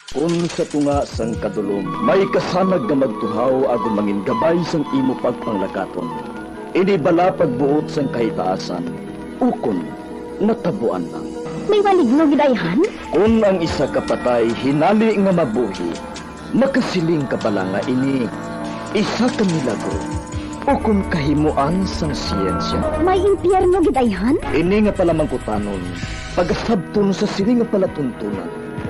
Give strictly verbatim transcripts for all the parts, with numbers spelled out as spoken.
Kon sa tunga sang kadulom may kasanag nga magtuhaw agod mangin gabay sang imo pagpanglakaton, ini bala pagbuot sang kahitaasan, ukon natabuan lang. May maligno gid ayhan? Kon ang isa ka patay hinali nga mabuhi, makasiling ka bala nga ini isa ka milagro ukon kahimoan sang siyensya? May impyerno gid ayhan? Ini nga palamangkutanon pagasabton sa sini nga palatuntunan.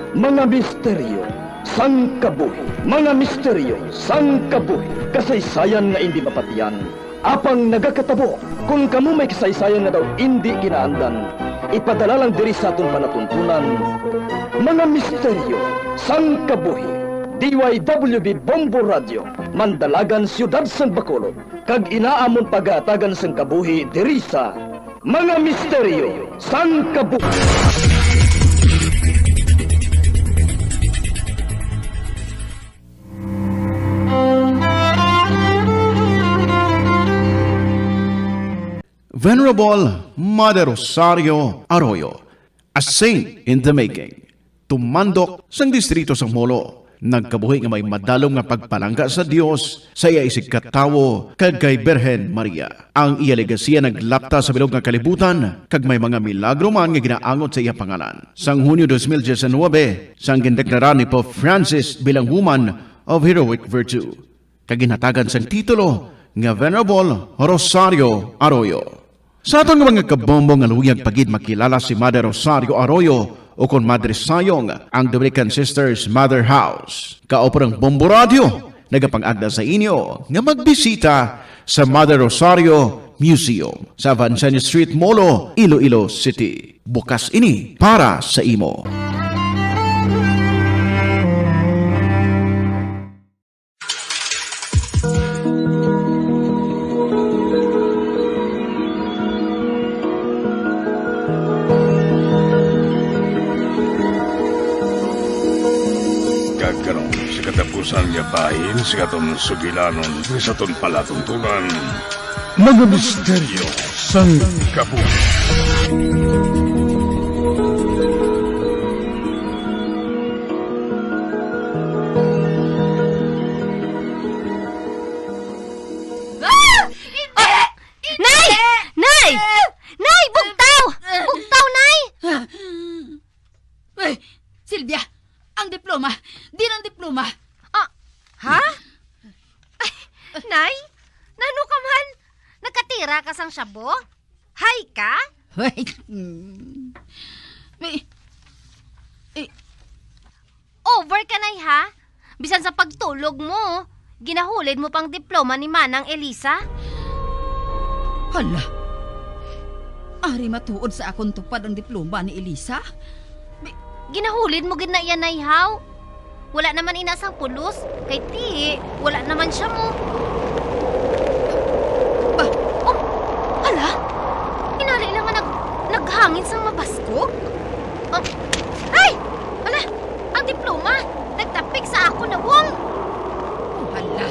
Mga misteryo sang kabuhi. Mga misteryo sang kabuhi. Kasaysayan nga indi mapatian, apang nagakatabo. Kon kamo may kasaysayan nga daw indi kinaandan, ipadala lang diri sa aton palatuntunan. Mga misteryo sang kabuhi. D Y W B Bombo Radio, Mandalagan, Siyudad sang Bacolod, kag ina amon pagahatagan sang kabuhi diri sa Mga misteryo sang kabuhi. Venerable Mother Rosario Arroyo, a saint in the making. Tumandok sang distrito sang Molo, nagkabuhi nga may madalom nga pagpalangga sa Dios sa iya isigkatawo kag kay Birhen Maria. Ang iya legasiya naglapta sa bilog nga kalibutan, kag may mga milagro man nga ginaangot sa iya pangalan. Sang Hunyo dos mil diecinuebe, sang gindeklara ni Pope Francis bilang Woman of Heroic Virtue, kag ginhatagan sang titulo nga Venerable Rosario Arroyo. Sa aton nga mga kabombo nga luyag pa gid makilala si Mother Rosario Arroyo, ukon Madre Sayong, ang Dominican Sisters Mother House. Kauporang Bombo Radio nagapangagda sa inyo nga magbisita sa Mother Rosario Museum sa Avanzani Street, Molo, Iloilo City. Bukas ini para sa imo. Kag karon, sa katapusan nga bahin sa aton sugilanon, sa aton palatuntunan, mga misteryo sang kabuhi. Ah! Hindi! Ah! Nay! Hindi! Nay! Nay! Bugtaw! Bugtaw, Nay! Ay, Silvia, ang diploma! Diin ang diploma? Ah, ha? Ay, Nay? Nano ka man? Nagkatira ka sang shabu? High ka? Ay, mm. May, eh, Over ka, Nay, ha? Bisan sa pagtulog mo, ginahulid mo pang diploma ni Manang Elisa? Hala! Ari matuod sa akon tupad ang diploma ni Elisa? Bi- Ginahulid mo gid na iya, Nay, haw? Wala naman ina sang pulos, kay ti, wala naman siya mo. Ba? Oh, hala! Inali lang nga nag-, naghangin sang mabaskog? Oh, ay! Hala! Ang diploma nagtapik sa akon nawong. Oh, hala.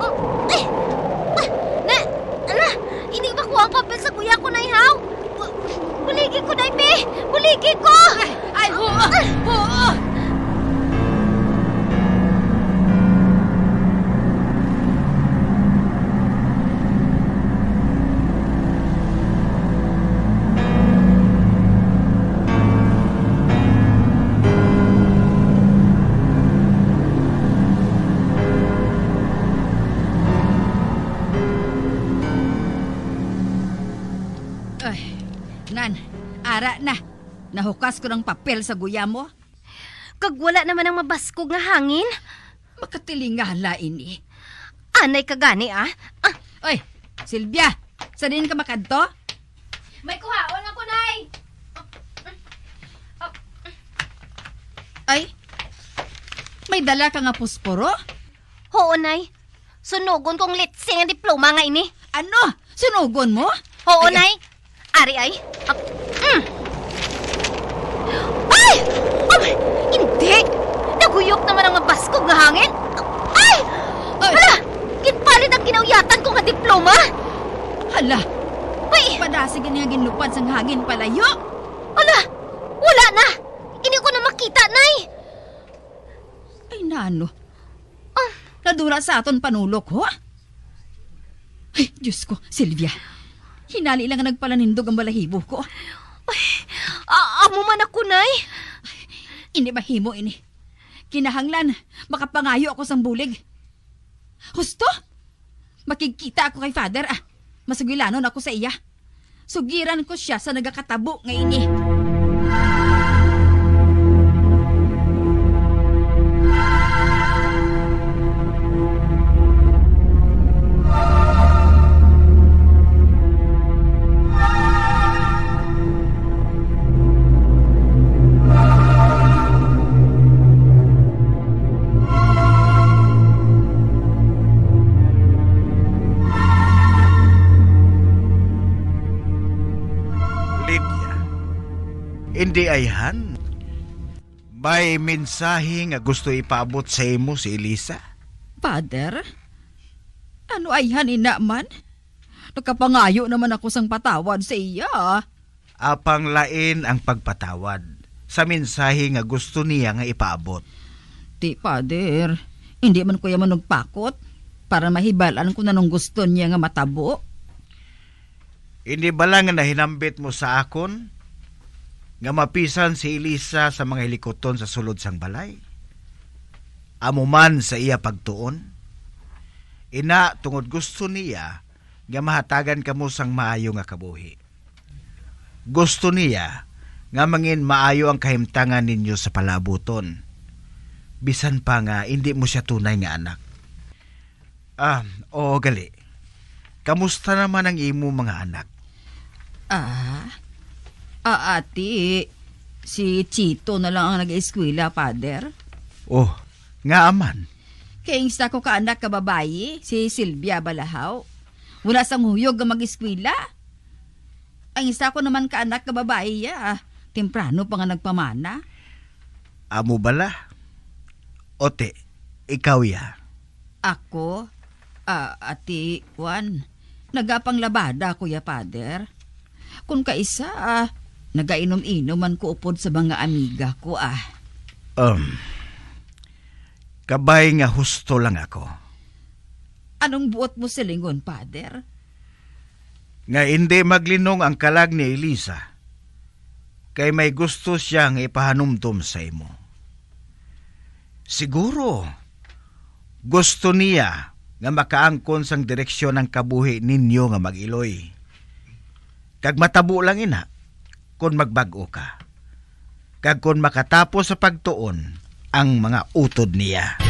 Oh, eh! Ah! Na, ala! Ini ba ko ang papel sa guya ko, Nay, haw? Bu-, buligi ko, Nay, be! Buligi ko! Ay, ay, huo! Huo! Ay, nan, ara na. Nahukas ko ng papel sa guya mo. Kag wala naman ang mabaskog nga hangin. Makatilingala ini. Anay ka gani, ah. Ah. Oy, Silvia, sa diin ka makadto? May kuhaon ako, Nay. Ay, may dala ka nga posporo? Oo, Nay. Sunugon kong litsi nga diploma nga ini. Ano? Sunugon mo? Oo, Ay, Nay. Ari ay. Ah, mm. Ay! Ay! Hindi! Naguyop naman ang mabaskog nga hangin. Ay! Ay! Hala! Ginpalit ang ginauyatan ko nga diploma! Hala! Ay! Padasig ini nga ginlupad sang hangin palayo! Hala! Wala na! Hindi ko na makita, Nay! Ano? Ah, nadula sa aton panulok, ho? Ay, Diyos ko, Sylvia. Hinali lang nga nagpalanindog ang balahibo ko. Ay, a-, amo man ako, Nay. Hindi mahimo ini. Kinahanglan, makapangayo ako sang bulig. Husto? Makigkita ako kay Father, ah. Masugilanon ako sa iya. Sugiran ko sia sa nagakatabo nga ini. Lydia, indi ayhan. May mensahe nga gusto ipaabot sa imo si Elisa. Father, ano ayhan ina man? Nakapangayo naman ako sang patawad sa iya. Apang lain ang pagpatawad sa mensahe nga gusto niya nga ipaabot. Ti, Father, hindi man ko iya manugpakot para mahibal-an ko anong gusto niya nga matabo. Hindi bala nga nahinambit mo sa akon nga mapisan si Elisa sa mga hilikuton sa sulod sang balay? Amo man sa iya pagtuon. Ina, tungod gusto niya nga mahatagan kamo sang maayo nga kabuhi. Gusto niya nga mangin maayo ang kahimtangan ninyo sa palaabuton, bisan pa nga indi mo sia tunay nga anak. Ah, oo, gali. Kamusta naman ang imo mga anak? Ah, ah, ati, si Chito na lang ang nag-eskwela, Father. Oh, nga man. Kay ang isa ko ka anak ka babayi, si Silvia Balahaw. Wala sang huyog nga mag-eskwela. Ang isa ko naman ka anak nga babayi, ya, ah, temprano pa nga nagpamana. Amo bala? Ote, ikaw, ya? Ako? Ah, ati, Juan, nagapanglabada ko, ya, Father. Kun kaisa, ah, nagainom-inom man ko upod sa mga amiga ko, ah. Um, kabay nga husto lang ako. Anong buot mo silingon, Father? Nga indi maglinong ang kalag ni Elisa, kay may gusto siya nga ipahanumdom sa imo. Siguro, gusto niya nga makaangkon sang direksyon ang kabuhi ninyo nga mag-iloy. Kag matabo lang ina kon magbag-o ka, kag kon makatapos sa pagtuon ang mga utod niya.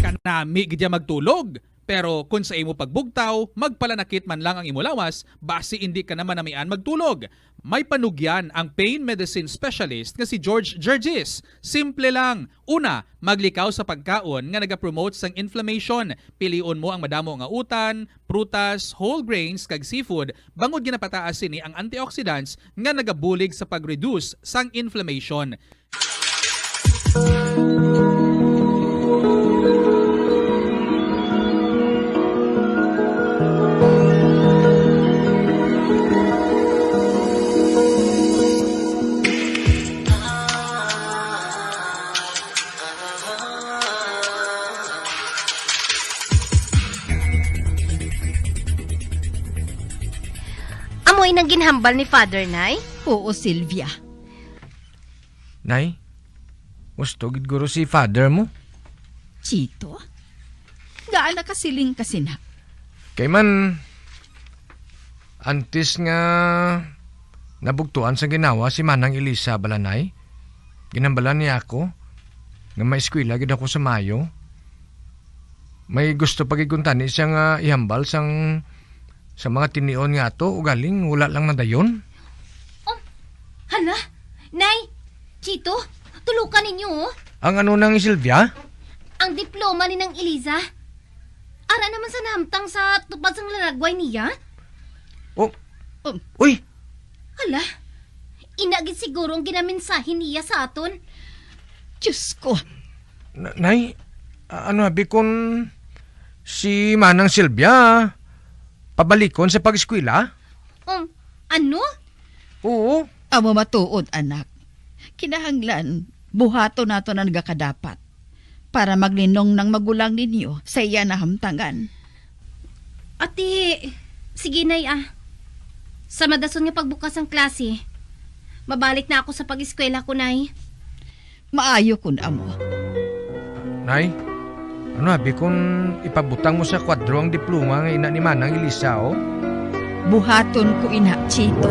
Kanami gid ya magtulog, pero kon sa imo pagbugtaw, magpalanakit man lang ang imo lawas, basi indi ka na manamian magtulog. May panugyan ang pain medicine specialist nga si George Gergis. Simple lang. Una, maglikaw sa pagkaon nga nagapromote sang inflammation. Pilion mo ang madamo nga utan, prutas, whole grains, kag seafood, bangod ginapataas sini ang antioxidants nga nagabulig sa pag-reduce sang inflammation. Amo inang ginhambal ni Father, Nay? Oo, Sylvia. Nay, husto gid guro si Father mo. Chito? Ngaa nakasiling ka sina? Kay man, antes nga nabugtuan sa ginawa si Manang Elisa bala, Nay, ginhambalan niya ako nga maeskwela gid ako sa Mayo. May gusto pa gid kuntani siya nga ihambal sang, sa mga tinion nga ato, ugaling wala lang nadayon. Um, hala, Nay, Chito, tulukan ninyo, oh. Ang ano nang Silvia? Ang diploma ni Nang Eliza. Ara naman sa nahamtang sa tupad sang laragway niya. Oh. Um. Uy! Hala, ina gid siguro ang ginamensahe niya sa aton. Diyos ko. Na-, Nay, a-, ano abi kon si Manang Silvia pabalikon sa pag-eskwela? Um, ano? Oo. Amo matuod, anak. Kinahanglan Buhaton naton ang nagakadapat para maglinong nang magulang ninyo sa iya nahamtangan. Ati, sige, Nay, ah. Sa madason nga pagbukas sang klase, mabalik na ako sa pag-eskwela ko, Nay. Maayo kun amo. Nay, ano abi kun ipabutang mo sa kwadro ang diploma nga ina ni Manang Elisa, oh? Buhaton ko ina, Chito.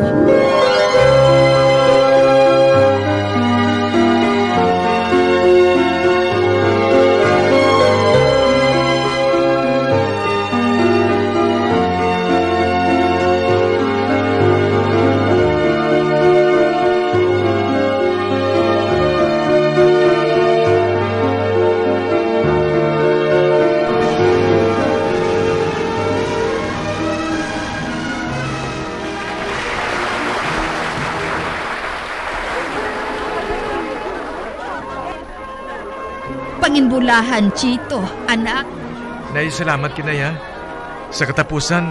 Panginbulahan, Chito, anak. Nay, salamat gid, Nay, ha. Sa katapusan,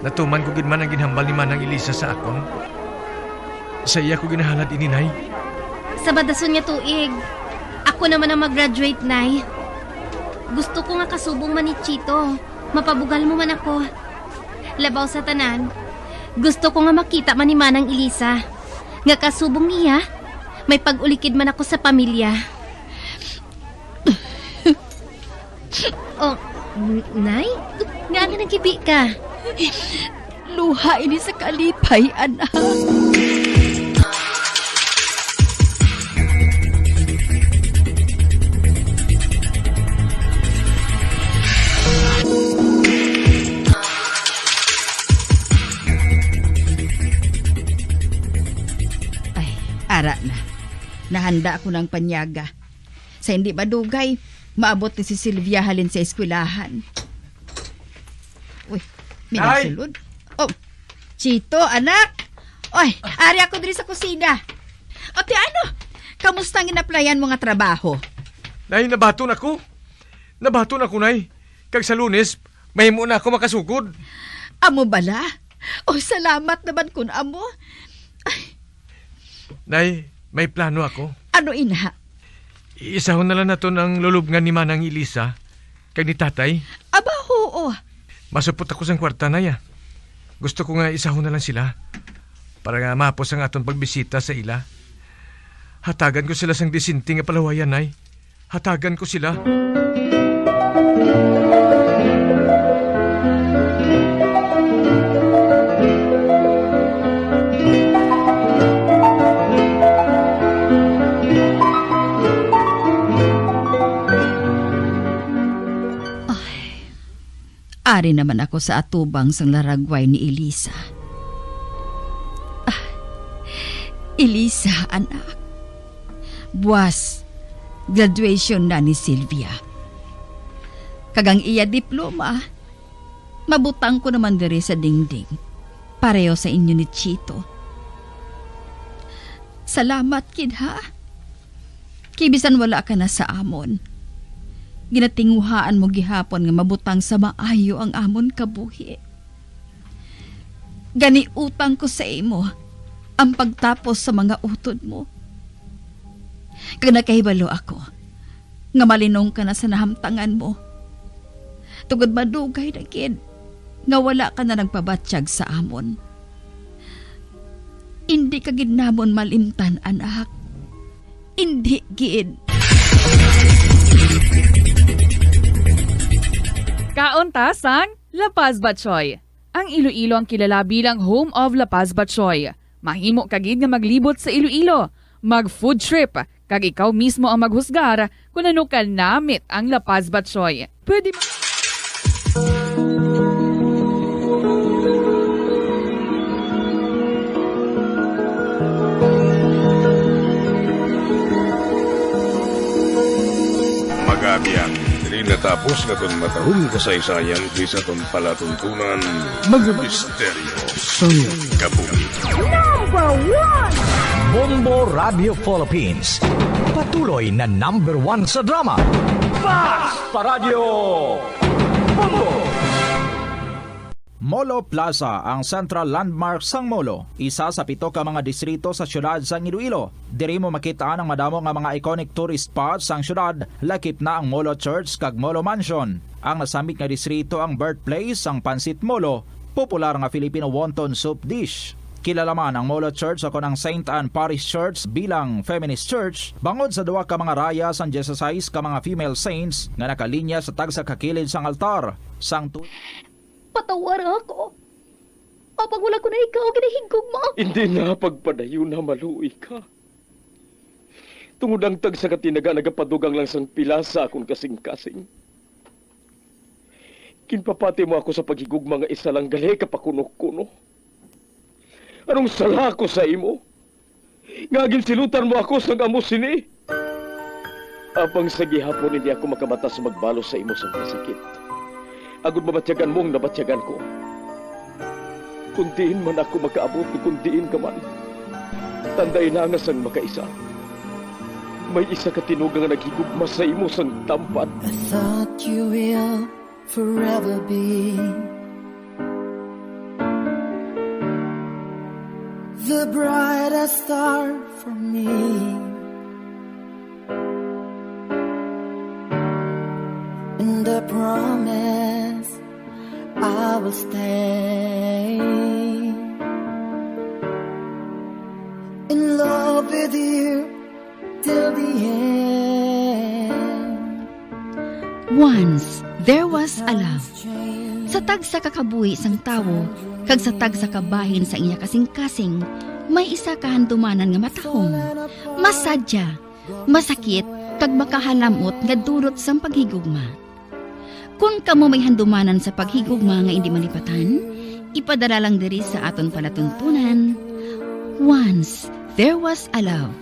natuman ko gid man ang ginhambal ni Manang Elisa sa akon. Sa iya ko ginahalad ini, Nay. Sa madason nga tuig, ako naman ang mag-graduate, Nay. Gusto ko nga kasubong man ni Chito. Mapabugal mo man ako. Labaw sa tanan, gusto ko nga makita man ni Manang Elisa, nga kasubong niya, may pag-ulikid man ako sa pamilya. Oh, n-, Nay? Ngaa nga nagibi ka? Luha ini sa kalipay, anak. Ay, ara na. Nahanda ako ng panyaga. Sa hindi madugay, maabot ni si Silvia halin sa eskwelahan. Uy, may Nay! nagsulod. Oh, Chito, anak! Oy, ari ako diri sa kusina. O, ti ano? Kamusta ang inaplayan mo nga trabaho? Nay, nabaton ako. Nabaton ako, Nay. Kag sa Lunes, mahimo na ako makasugod. Amo bala? Oh, salamat naman kun amo. Ay. Nay, may plano ako. Ano ina? Isahon na lang naton ang lulubngan ni Manang Elisa kag ni Tatay. Aba, oo. Masupot ako sang kwarta, Nay, ah. Gusto ko nga isahon na lang sila para nga mahapos ang aton pagbisita sa ila. Hatagan ko sila sang disente nga palawayan, Nay. Hatagan ko sila. Ay, ari naman ako sa atubang sang laragway ni Elisa. Ah, Elisa, anak. Buas, graduation na ni Silvia. Kag ang iya diploma, mabutang ko naman diri sa dingding, pareho sa inyo ni Chito. Salamat gid, ha? Kay bisan wala ka na sa amon, ginatinguhaan mo gihapon nga mabutang sa maayo ang amon kabuhi. Gani utang ko sa imo ang pagtapos sa mga utod mo. Kag nakahibalo ako nga malinong ka na sa nahamtangan mo, tungod madugay na gid nga wala ka na nagpabatyag sa amon. Indi ka gid namon malimtan, anak. Indi gid. Kaon ta sang La Paz Batchoy. Ang Iloilo ang kilala bilang home of La Paz Batchoy. Mahimo ka gid nga maglibot sa Iloilo, mag food trip, kag ikaw mismo ang maghusgar kon ano ka namit ang La Paz Batchoy. Pwede ma- Mag-abyan, diri natapos naton matahong kasaysayan diri sa aton palatuntunan, mga misteryo sang kabuhi. Number one! Bombo Radio Philippines, patuloy na number one sa drama. Basta Radyo Bombo! Molo Plaza, ang central landmark sang Molo, isa sa pito ka mga distrito sa siyudad sang Iloilo. Diri mo makit-an ang madamo nga mga iconic tourist spots sang siyudad, lakip na ang Molo Church kag Molo Mansion. Ang nasambit nga distrito ang birthplace sang Pancit Molo, popular nga Filipino wonton soup dish. Kilala man ang Molo Church ukon ang Saint Anne Parish Church bilang feminist church, bangod sa duha ka mga raya sang dieciséis ka mga female saints nga nakalinya sa tagsa ka kilid sang altar. Sang tu- Patawara ako. Apang wala ko na ikaw ginahigugma. Hindi na pagpadayon na maluoy ka. Tungod ang tagsa ka tinaga nagapadugang lang sang pila sa akon kasing-kasing. Ginpapati mo ako sa paghigugma nga isa lang gali ka pakuno-kuno. Anong sala ko sa imo? Nga ginsilutan mo ako sang amo sini? Apang sa gihapon hindi ako makamata sa magbalo sa imo sang kasakit, agod mabatyagan mo ang nabatyagan ko. Kung diin man ako makaabot, kung diin ka man, tandai na nga sang makaisa, may isa ka tinuga nga naghigugma sa imo sang tampad. I thought you will forever be the brightest star for me. And I promise I will stay in love with you till the end. Once, there was a love. Sa tagsa ka kabuhi sang tawo, kag sa tagsa ka bahin sa iya kasing-kasing, may isa ka handumanan nga matahom, masadya, masakit, kag makahalamot nga dulot sang paghigugma. Kon kamo may handumanan sa paghigugma nga indi malipatan, ipadala lang diri sa aton palatuntunan. Once, there was a love.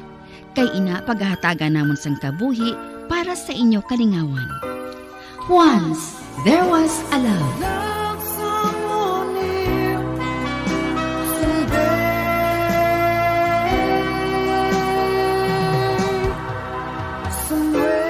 Kay ina pagahatagan namon sang kabuhi para sa inyo kalingawan. Once, there was a love. Love someone new someday. Somewhere.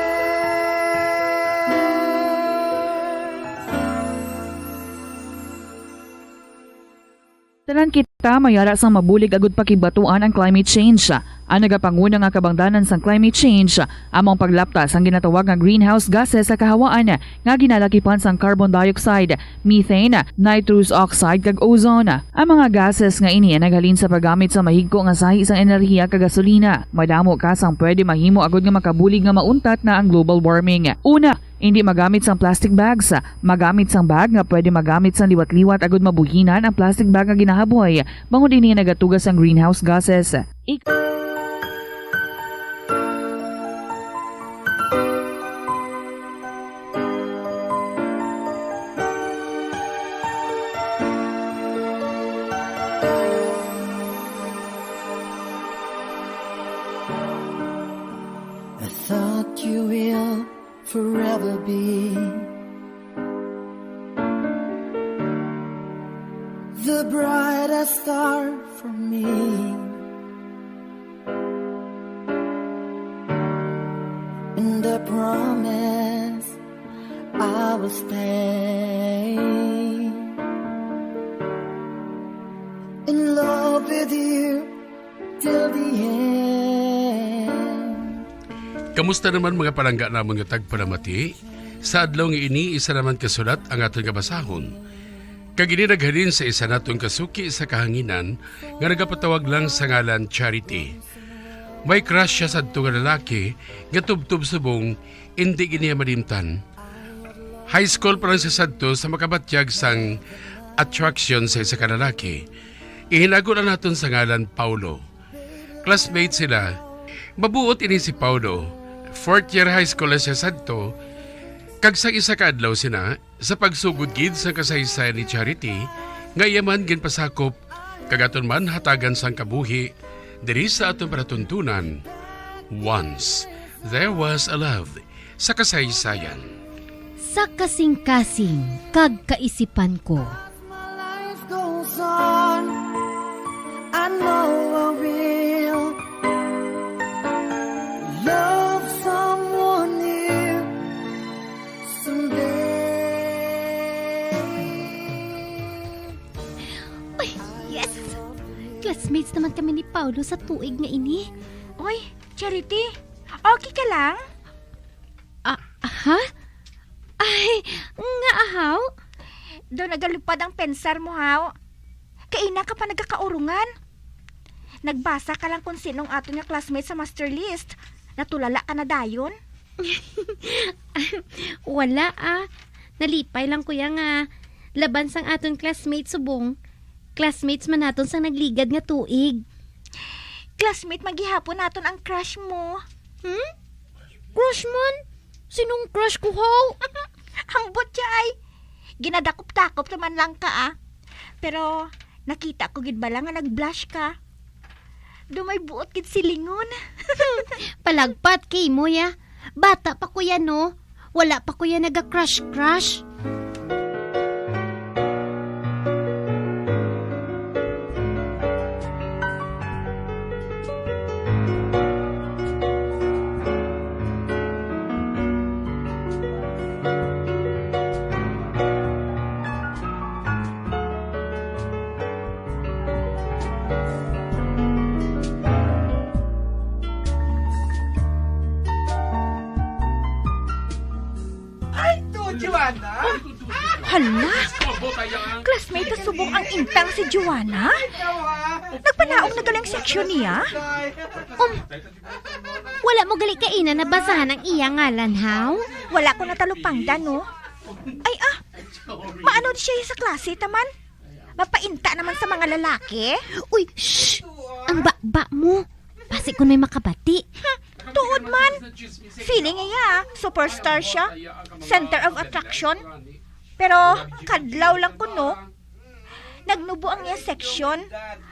Tanan kita may ara sang mabulig agud pakigbatuan ang climate change. Ang nagapanguna nga kabangdanan sang climate change amo ang paglapta sang ginatawag nga greenhouse gases sa kahawaan nga ginalakipan sang carbon dioxide, methane, nitrous oxide, kag ozone. Ang mga gases nga ini naghalin sa paggamit sa mahigko nga sahi sang enerhiya kag gasolina. Madamo ka sang pwede mahimo agud nga makabulig nga mauntat na ang global warming. Una, indi magamit sang plastic bags. Magamit sang bag nga pwede magamit sang liwat-liwat agud mabuhinan ang plastic bag nga ginahaboy, bangod ini nagatuga sang greenhouse gases. Ik- I thought you will forever be the brightest star for me. And I promise I will stay in love with you till the end. Kamusta naman, mga palangga namon nga tagpalamati? Sa adlaw nga ini, isa naman ka sulat ang aton nga basahon. Kag ini naghalin sa isa naton kasuki sa kahanginan nga nagapatawag lang sa ngalan Charity. May crush siya sadto nga lalaki nga tubtob subong indi gid niya malimtan. High school pa lang siya sadto sa makabatyag sang attraction sa isa ka lalaki. Ihinago lang naton sa ngalan Paulo. Classmate sila. Mabuot ini si Paulo. Fourth year high school na siya sadto, kag sa isa ka adlaw sina, sa pagsugod gid sa kasaysayan ni Charity, nga iya man ginpasakop, kag aton man hatagan sang kabuhi, diri sa aton palatuntunan, Once There Was a Love, sa kasaysayan. Sa kasing-kasing kag kaisipan ko. As my life goes on, I know I will love someone new someday. Ulo sa tuig nga ini. Oy, Charity, okay ka lang? Ah, ha? Ay, nga ahaw? Do nagalupad ang pensar mo, haw? Kaina ka pa nagkakaurungan? Nagbasa ka lang kung sinong aton nga classmate sa master list. Natulala ka na dayon? Wala, ah. Nalipay lang ko ya nga laban sang aton classmate subong. Classmates man naton sang nagligad nga tuig. Classmate man gihapon naton ang crush mo. Hmm? Crush man? Sinong crush ko, haw? Ambot siya ay. Ginadakop-dakop naman lang ka, ah. Pero nakita ko gid bala nga nag-blush ka. Do may buot gid silingon. Palagpat kay mo, ya. Bata pa ko yan, no? Wala pa ko yan naga-crush-crush. Ay, to, Joanna! Hala! Classmate ka subong ang intang si Joanna? Nagpanaog na galing section niya? Um, wala mo gali kaina nabasahan ang iya ngalan, haw? Wala ko natalupangdan, no? Ay, ah, maano di siya sa klase, taman? Mapainta naman sa mga lalaki? Uy, shh! Ang baba mo. Basi kun may makabati. Tuod man. Feeling niya, superstar siya. Center of attraction. Pero kadlaw lang kuno, nagnubo ang iya section.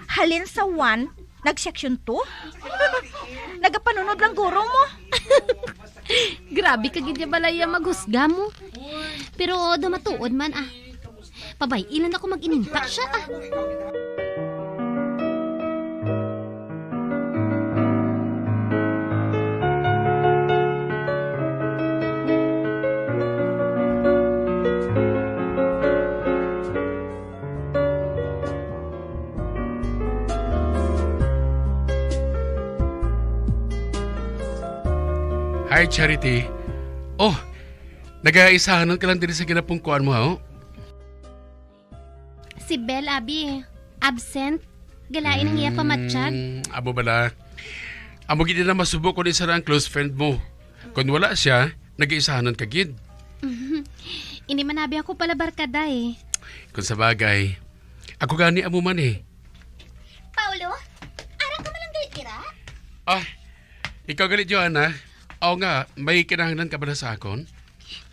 Halin sa one, nag-section two. Nagapanunod lang guro mo. Grabe ka gid ya balaya maghusga mo. Pero do matuod man, ah. Pabay-i lang ako mag-ininta siya, ah. Hi, Charity. Oh, nagaisahanon ka lang diri sa ginapungkuan mo, ha? Si Bel, abi, absent. Galain ang iya pamatsyag. Mm, amo bala. Amo gid na masubo kung isa ra ang close friend mo. Kung wala siya, nag-iisahanan ka gid. Hindi man abi ako pala barkada eh. Kung sa bagay, ako gani amo man eh. Paolo, ara ka man lang gali dira? Ah, ikaw gali, Joanna? Aw nga, may kinahanglan ka bala sa akon?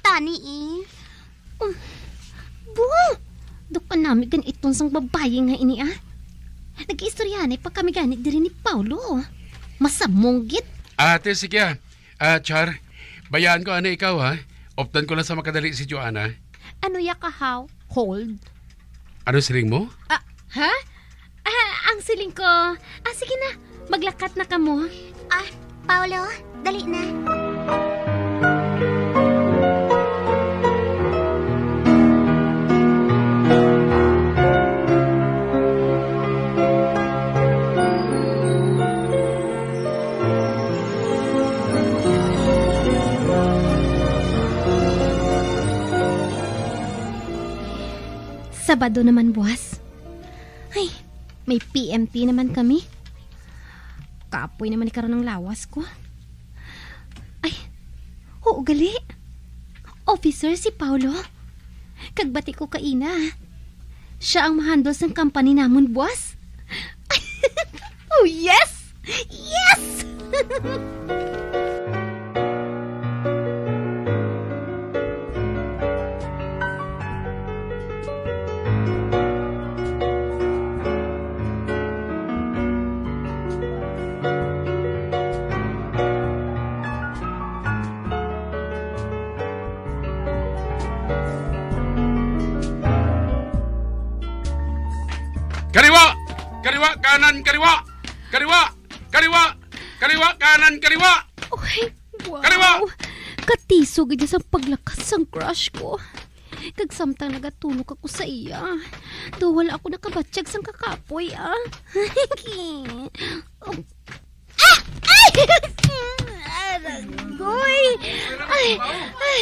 Tani, eh. Um, buang! Dukha nami gan iton sang babayi nga ini, ah. Nag-iistoryahanay pa kami gani diri ni Paulo, oh. Masamong gid. Ate, sige, ah. Ah, Char, bayaan ko, ano, ikaw, ha? Updan ko lang sa makadali si Joanna. Ano ya ka, haw? Hold. Ano siling mo? Ah, ha? Ah, ang siling ko, ah, sige na, maglakat na kamo. Ah, Paolo, dali na. Sabado naman buwas. Ay, may P M T naman kami. Kapoy naman ni karon ang lawas ko. Ay, oo gali. Officer si Paulo. Kag bati ko kaina. Siya ang mahandle sang company namon, boss. Oh, yes! Yes! Kaliwa! Kaliwa! Kanan! Kaliwa! Kaliwa! Kaliwa! Kaliwa! Kanan! Kaliwa! Uy, wow. Kaliwa! Katiso gid sa paglakat sang crush ko. Kag samtang nagatulog ako sa iya, daw wala ako nakabatyag sang kakapoy, ah. Oh. Ah! Ay! Agoy! Ay! Ay!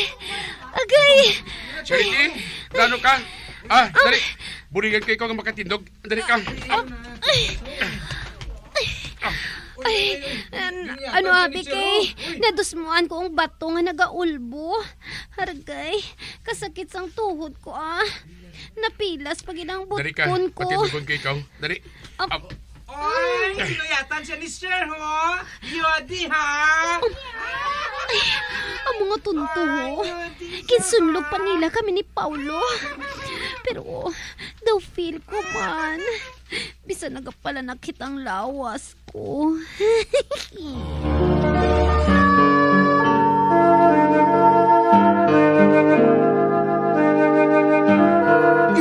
Agay! Charity, plano ka? Ah, dali. Buligan ko ikaw nga makatindog. Dali ka. Ah! Ay! Ay! Ay! An-, ano, abi, kay nadusmuan ko ang bato nga nagaulbo. Aragay, kasakit sang tuhod ko, ah. Napilas pa gid ang butkon ko. Dali ka, patindugon ko ikaw. Dali. Ap- Ap- Oy, sinuyatan siya ni Sir, ho? Yodi, ha? Ay, ang mga tonto, ho. Ay, Yodi, Kinsunlog pa nila kami ni Paulo. Pero, daw feel ko man. Bisan nagapalanakit ang lawas ko.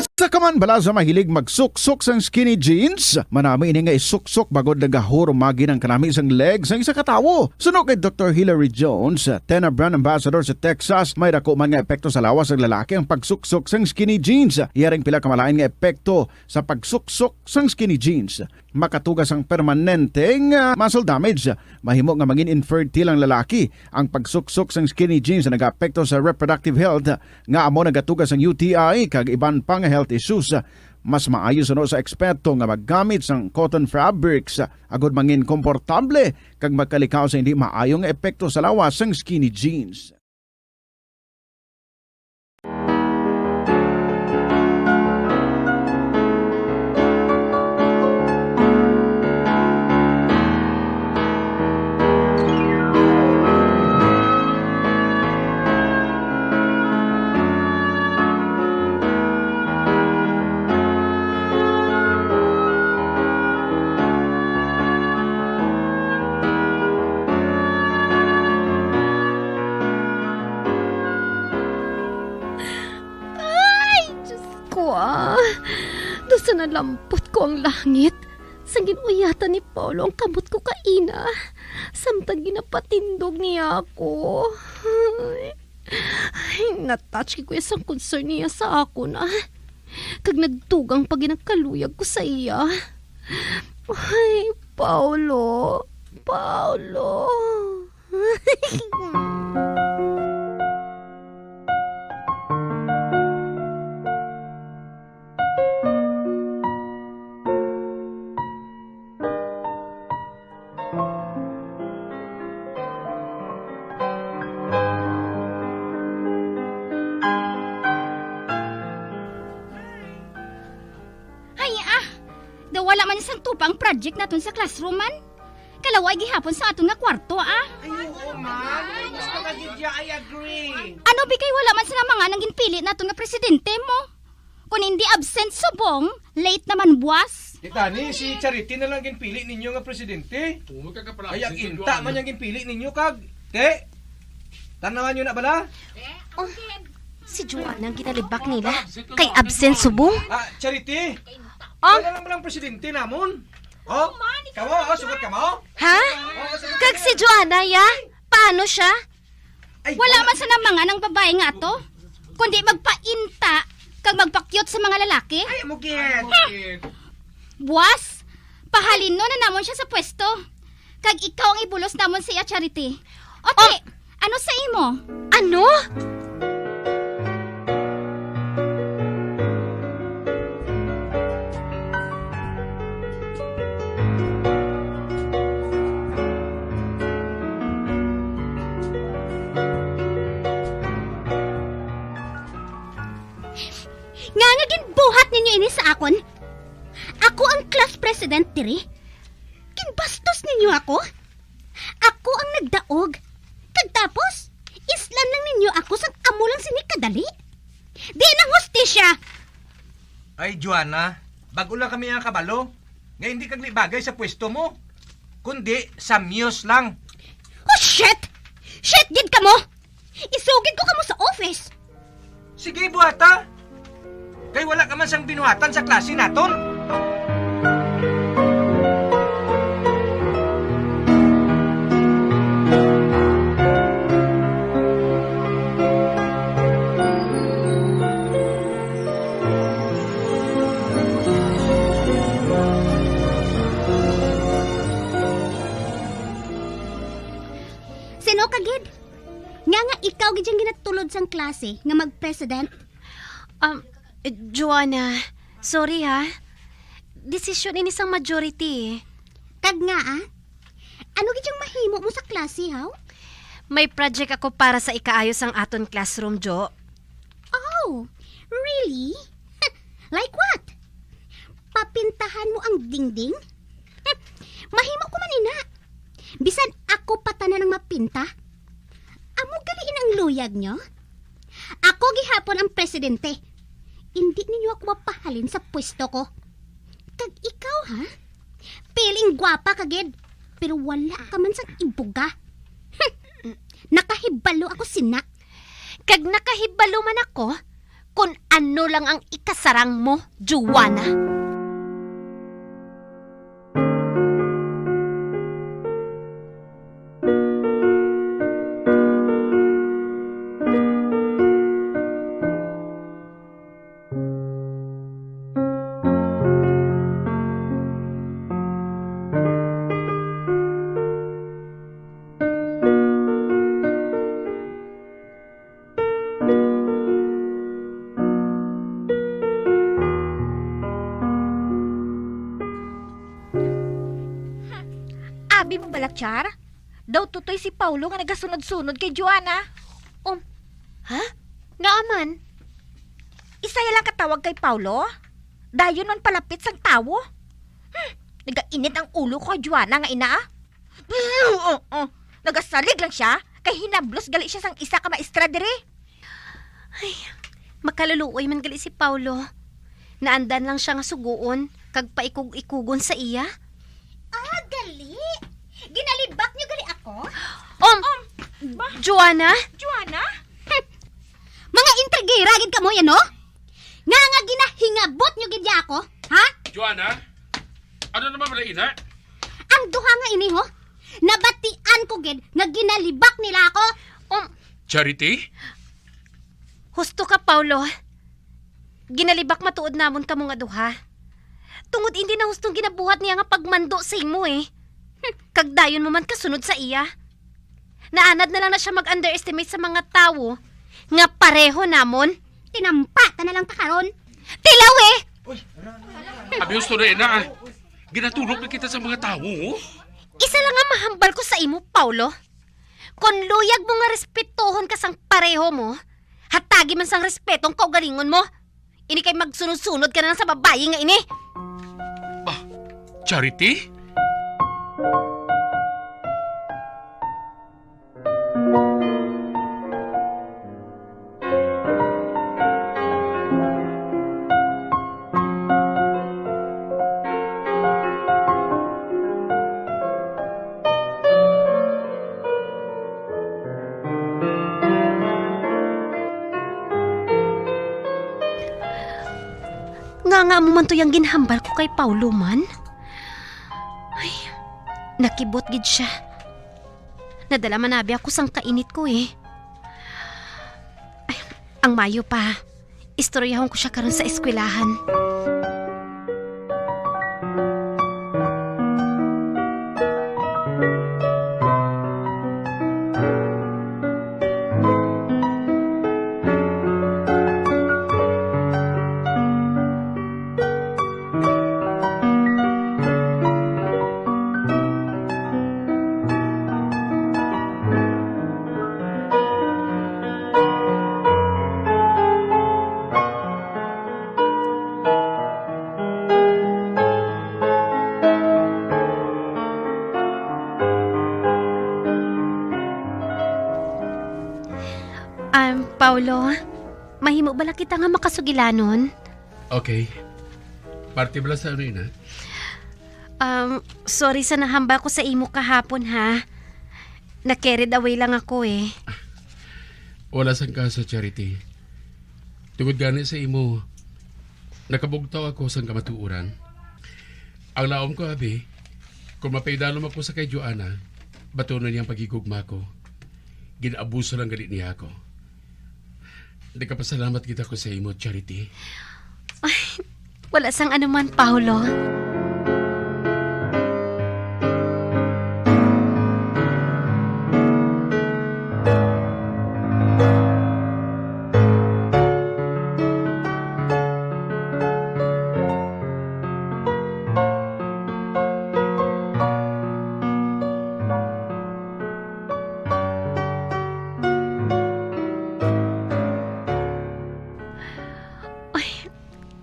Isa ka man bala sa mahilig magsuksok sang skinny jeans? Manami ini nga isuksok bangod nagahurumagi ang kanami sang leg sang isa ka tawo. Suno kay Doktor Hilary Jones, Tena brand ambassador sa Texas, may dako man nga epekto sa lawas sang lalaki ang pagsuksok sang skinny jeans. Iya ring pila ka malain nga epekto sa pagsuksok sang skinny jeans. Makatuga sang permanente nga muscle damage. Mahimo nga mangin infertile ang lalaki. Ang pagsuksok sang skinny jeans nagaapekto sa reproductive health, nga amo nagatuga sang U T I kag iban pa nga health issues. Mas maayo suno sa eksperto nga maggamit sang cotton fabrics agod mangin komportable kag magkalikaw sa hindi maayo nga epekto sa lawas sang skinny jeans. Ay, Diyos ko, ah. Daw sa nalampot ko ang langit, sang gin-uyatan ni Paulo ang kamot ko kaina, samtang ginapatindog niya ako. Ay, ay, na-touch ko sang concern niya sa akon, ah. Kag nagdugang pa gid ang kaluyag ko sa iya. Ay, Paulo, Paulo. Ay, ah! Daw wala man sang tupa ang project naton sa classroom man. Kalaway gihapon sa aton nga kwarto, ah. Ay, oo, ma'am. Gusto ka gid siya, I agree. Ano, bi, kay wala man sila mga nang ginpili naton nga presidente mo? Kung hindi absent subong, late naman buwas. Kita ni, si Charity na lang ginpili ninyo nga presidente. Oo, magkakapala Ay, ang absent si inta Joanna. Man yung ginpili ninyo, kag, te? Tanawan nyo na bala? Oh, si Joanna ang ginalibak nila. Kay absent subong. Ah, Charity? Oh? Wala lang lang presidente namon. Oh, kamo, oh, sugot kamo? Ha? Oh, sugot Kag kamo. Si Joanna, ya? Paano siya? Ay, Wala wala. Man sa nang mga nang babae nga to, kundi magpainta kag magpakyot sa mga lalaki. Ay, amo gid. Buwas, pahalino na namon siya sa pwesto. Kag ikaw ang ibulos namon sa iya, Charity. O, Oh. Te, ano sa imo? Ano? Nga nga ginbuhat ninyo ini sa akon? Ako ang class president diri. Ginbastos ninyo ako? Ako ang nagdaog. Kag tapos, islan lang ninyo ako sang amo lang sini kadali? Di nang hustisya! Ay, Joanna, bag-o lang kami nga kabalo nga hindi kag libagay sa pwesto mo, kundi sa muse lang. Oh, shit! Shit gid kamo! Isugid ko kamo sa office! Sige, buhata. Kay wala ka man sang binuhatan sa klase naton. Ano ka gid? Nga nga ikaw gid ang ginatulod sang klase nga mag-president? Um, Joanna, sorry ha. Desisyon ini sang majority eh. Kag nga, ah? Ano gid ang mahimo mo sa klase, haw? May project ako para sa ikaayo sang aton classroom, Jo. Oh, really? Like what? Papintahan mo ang dingding? Mahimo ko man ina. Bisan ako pa tanan ang mapinta. Amo gali ina ang luyag nyo? Ako gihapon ang presidente. Indi ninyo ako mapahalin sa pwesto ko. Kag ikaw, ha? Piling gwapa ka gid, pero wala ka man sang ibuga. Nakahibalo ako sina. Kag nakahibalo man ako kon ano lang ang ikasarang mo, Joanna. Abi mo bala, Char? Daw tutoy si Paulo nga nagasunod-sunod kay Joanna. Um, ha? Ngaa man? Isa ya lang katawag kay Paulo? Dayon man palapit sang tawo? Hmm, nagainit ang ulo ko kay Joanna nga ina, ah. Nagasalig lang siya, kay hinablos gali siya sang isa ka maestra diri. Ay, makaluluoy man gali si Paulo. Naandan lang siya nga sugoon kag paikog-ikugon sa iya. Ah, gali. Ginalibak niyo gali ako? Um, Joanna? Joanna? Hmm. Mga intrigera gid kamo yan, no? Nga nga ginahingabot niyo gid ya ako, ha? Joanna? Ano naman pala, ina? Ang duha nga ini, ho? Nabatian ko gid nga ginalibak nila ako. Um, Charity? Husto ka, Paulo. Ginalibak matuod namon kamo nga duha. Tungod indi na hustong ginabuhat niya nga pagmando sa imo, eh. Hmm, kag dayon mo man kasunod sa iya. Naanad na lang na siya mag-underestimate sa mga tawo nga pareho namon. Tinampa ta na lang ta karon. Tilaw, eh! Abi, husto na, ina, ah. Ginatulok na kita sa mga tawo, oh. Isa lang nga mahambal ko sa imo, Paulo. Kon luyag mo nga respetohon ka sang pareho mo, hatagi man sang respeto ang kaugalingon mo. Ini kay magsunod-sunod ka na lang sa babayi nga ini. Ah, Charity? Nga nga mo man to yang ginhambal ko kay Paulo man? Ay, nakibot gid siya. Nadala man abi ako sang kainit ko, eh. Ay, ang mayo pa. Istoryahon ko siya karon sa eskwelahan. Um, Paulo, mahimo bala kita nga makasugilanon? Okay. Parte bala sa ano, ina? Um, sorry sa nahambal ko sa imo kahapon, ha. Na-carried away lang ako, eh. Wala sang kaso, Charity. Tungod gani sa imo, nakabugtaw ako sang kamatuoran. Ang laom ko, abi, kung mapaidalom ako sa kay Joanna, batunon niya ang paghigugma ko. Gin-abuso lang gani niya ako. Nagapasalamat gid ako sa imo, Charity. Ay, wala sang anuman, Paulo.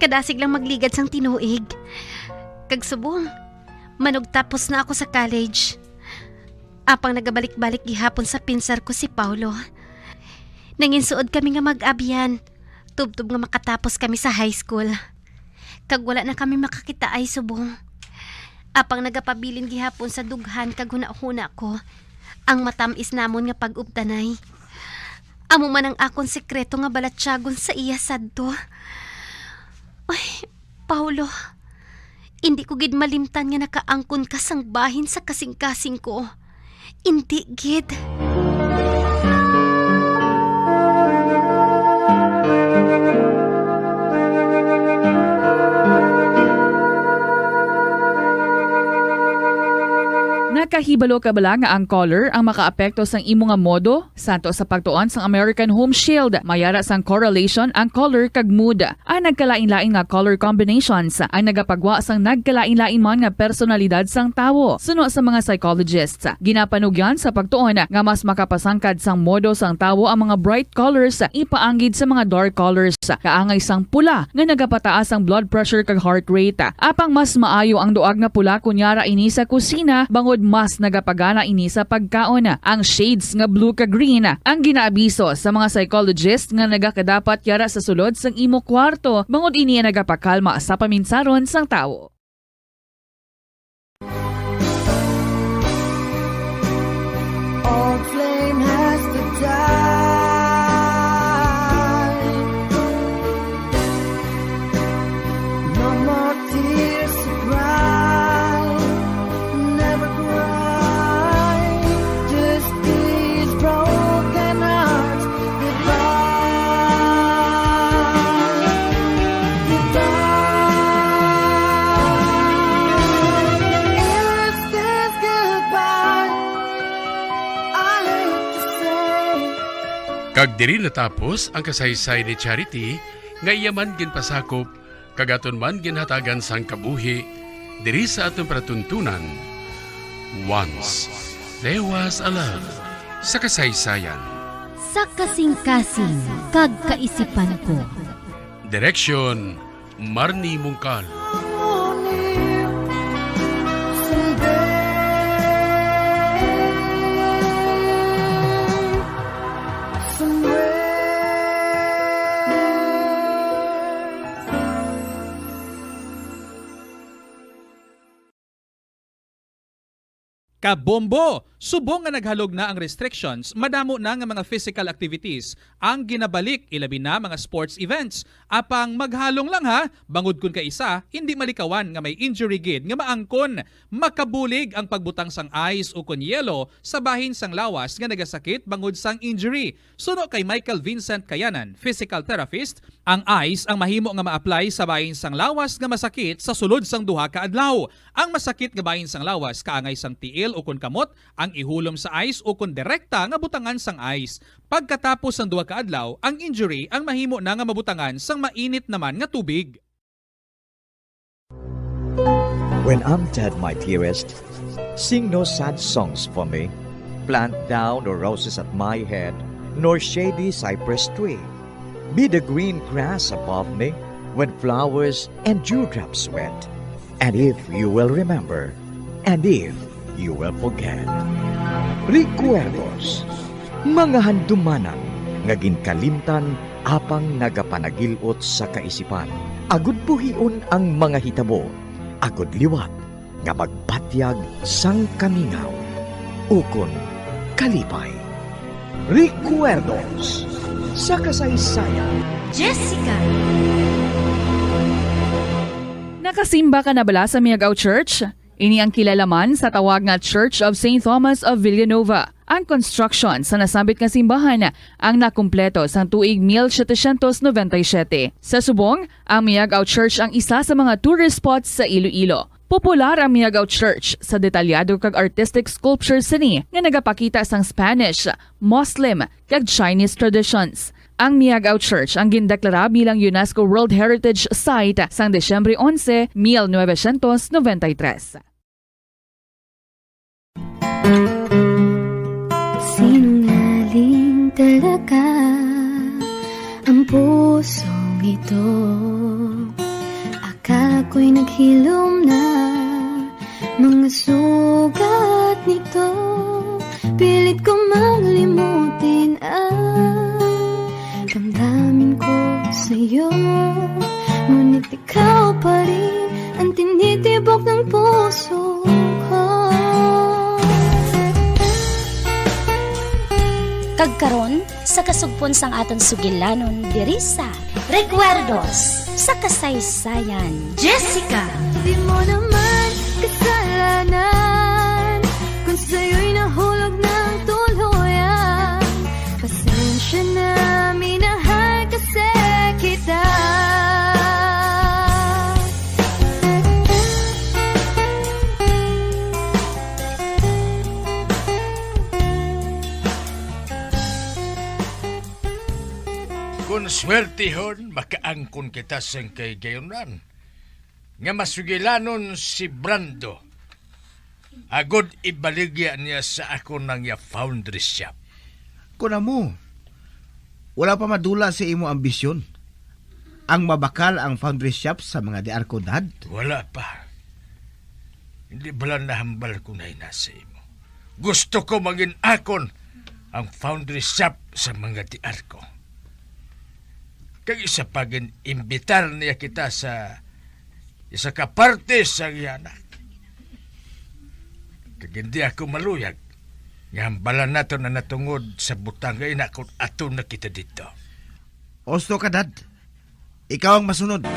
dasig lang magligad sang tinuig. Kag subong, manugtapos na ako sa college. Apang nagabalik-balik gihapon sa pinsar ko si Paulo. Nanginsuod kami nga mag-abyan, tubtob nga makatapos kami sa high school. Kag wala na kami makakitaay subong. Apang nagapabilin gihapon sa dughan kag hunahuna ko ang matam-is namon nga pag-ubtanay. Amo man ang akon sekreto nga balatyagon sa iya sadto. Ay, Paulo, indi ko gid malimtan nga nakaangkon ka sang bahin sa kasingkasing ko. Indi gid. Nakahibalo ka bala nga ang color ang makaapekto sang imo nga modo? Santo sa pagtuon sang American Home Shield, may ara sang correlation ang color kag mood. Ang nagkalain-lain nga color combinations ang nagapagwa sang nagkalain-lain man nga personalidad sang tawo. Suno sa mga psychologists, ginapanugyan sa pagtuon nga mas makapasangkad sang modo sang tawo ang mga bright colors ipaanggid sa mga dark colors, kaangay sang pula nga nagapataas ang blood pressure kag heart rate. Apang mas maayo ang duag nga pula kon yara ini sa kusina, bangod mas nagapagana ini sa pagkaon. Ang shades nga blue kag green ang ginaabiso sa mga psychologist nga nagakadapat yara sa sulod sang imo kwarto, bangod ini ang nagapakalma sa paminsaron sang tawo. Old flame has to die. No more tears to cry. Never cry. Just these broken hearts. Goodbye. Goodbye. Is this goodbye? I hate to say. Kag diri natapos ang kasaysayan ni Charity, nga iya man ginpasakop kag aton man ginhatagan sang kabuhi diri sa aton palatuntunan. Once there was a love sa kasaysayan. Sa kasingkasing kag kaisipan ko. Direksyon, Marnie Mungkal. Kabombo! Subong nga naghalog na ang restrictions, madamo na nga mga physical activities ang ginabalik, ilabi na mga sports events. Apang maghalong lang ha, bangod kon kaisa, hindi malikawan nga may injury gid nga maangkon. Makabulig ang pagbutang sang ice ukon yelo sa bahin sang lawas nga nagasakit bangod sang injury. Suno kay Michael Vincent Kayanan, physical therapist, ang ice ang mahimo nga ma-apply sa bahin sang lawas nga masakit sa sulod sang duha ka adlaw. Ang masakit nga bahin sang lawas kaangay sang tiil ukon kamot ang ihulom sa ice ukon direkta nga butangan sang ice. Pagkatapos sang duha ka adlaw, ang injury ang mahimo na nga mabutangan sang mainit naman nga tubig. When I'm dead, my dearest, sing no sad songs for me. Plant thou no roses at my head, nor shady cypress tree. Be the green grass above me when flowers and dewdrops wet. And if you will remember, and if you will forget. Recuerdos, mga handumanan nga ginkalimtan apang nagapanagil-ot sa kaisipan, agud buhion ang mga hitabo, agud liwat nga magbatyag sang kamingaw ukon kalipay. Recuerdos sa kasaysayan. Jessica. Nakasimba ka na bala sa Miagao Church? Ini ang kilala man sa tawag nga Church of Saint Thomas of Villanova. Ang construction sa nasambit nga simbahan ang nakumpleto sang tuig mil setecientos noventa y siete. Sa subong, ang Miagao Church ang isa sa mga tourist spots sa Iloilo. Popular ang Miagao Church sa detalyado kag artistic sculpture sini nga nagapakita sang Spanish, Muslim, kag Chinese traditions. Ang Miagao Church ang gindeklara bilang UNESCO World Heritage Site sang Disyembre onse, mil novecientos noventa y tres. Sinungaling talaga ang pusong ito. Ako'y naghilom na, mga sugat nito. Pilit ko manglimutin ang damdamin ko sa'yo. Ngunit ikaw pa rin ang tinitibok ng puso ko. Kag karon, sa kasugpon sang aton sugilanon diri sa Recuerdos sa Kasaysayan, Jessica. Di mo naman kasalanan kung sa'yo'y nahulog ng tuluyan. Pasensya na, minahal kasi kita. Kon swertihon, makaangkon kita sing kay gayunan nga masugilanon si Brando, agod ibaligya niya sa akon ang iya foundry shop. Kon amo, wala pa madula sa imo ambisyon ang mabakal ang foundry shop sa mga Diarco, Dad? Wala pa. Hindi bala nahambal ko na ina sa imo? Gusto ko mangin-akon ang foundry shop sa mga Diarco. Kag isa pa, gin-imbitar niya kita sa isa ka parte sa iya anak. Kag hindi ako maluyag nga hambalan naton na natungod sa butang nga ina kung ato na kita dito. Husto ka, Dad. Ikaw ang masunod.